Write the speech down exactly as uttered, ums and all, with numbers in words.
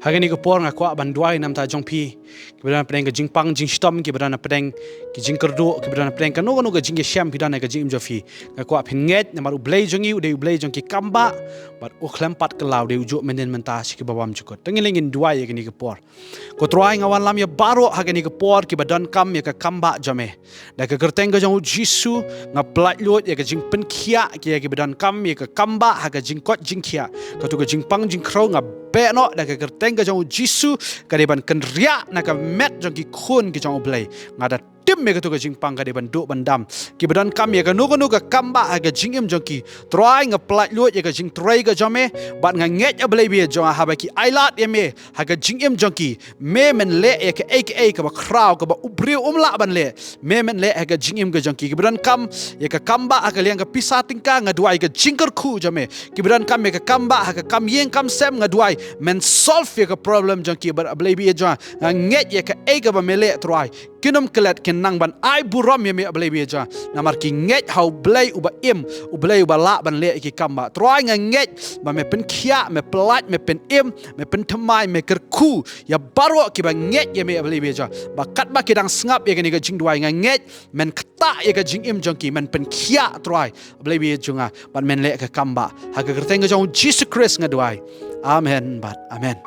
Ha kane ka por nga kwah ban duwai namar jong phi kiba don hapdeng ka jingpang jingshitom, kiba don hapdeng ki jingkyrduh, kiba don hapdeng kano kano ka jingïashem phi don ha ka jingim jong phi. Nga kwah phin ngeit namar U Blei jong ngi u dei U Blei jong ki kambah, bad u khlem pat kylla, u dei u juh mynhynnin mynta sha kiba bymjukut. To ngin leit ngin duwai ha kane ka por. Ko Trai, nga wanlam ïa baroh ha kane ka por kiba donkam ïa ka kambah jong me. Da ka kyrteng ka jong U Jisu, nga pyllait luid ïa ka jingpynkhiah ïa kiba donkam ïa ka kambah ha ka jingkoit jingkhiah. Kato ka jingpang jingkhrew nga beh noh da ka kyrteng ka jong U Jisu, ka dei ban kynriah na ka met jong ki khun ki jong U Blei. Nga da tim ïa kato ka jingpang ka dei ban duh ban dam. Kiba donkam ïa kano kano ka kambah ha ka jingim jong ki, Trai, nga pyllait luid ïa ka jingtrei ka jong me, bad nga ngeit, A Blei ba ïeit jong nga, haba ki ailad ïa me ha ka jingim jong ki, me men leh ïa kaei kaei kaba khraw kaba u briew um lah ban leh. Me men leh ha ka jingim ka jong ki. Kiba donkam ïa ka kambah ha ka liang ka pisa tyngka, nga duwai ka jingkyrkhu jong me. Kiba donkam ïa ka kambah ha ka kam ïing kam sem, nga duwai men solve ïa ka problem jong ki, bad A Blei ba ïeit jong nga, nga ngeit ïa kaei kaba me leh, Trai, kin ym klet, kin nang ban ai burom ïa me, A Blei ba ïeit jong nga, namar ki ngeit ha U Blei uba im, U Blei uba lah ban leh ïa ki kambah. Trai, nga ngeit ba me pynkhiah, me pyllait, me pynim, me pynthymmai, me kyrkhu ïa baroh kiba ngeit ïa me, A Blei ba ïeit jong nga. Ba katba ki dang sngap ïa kane ka jingduwai, nga ngeit men ktah ïa ka jingim jong ki, men pynkhiah, Trai, A Blei ba ïeit jong nga, bad men leh ka kambah. Ha ka kyrteng ka jong U Jisu Khrist nga duwai. Amen bad amen.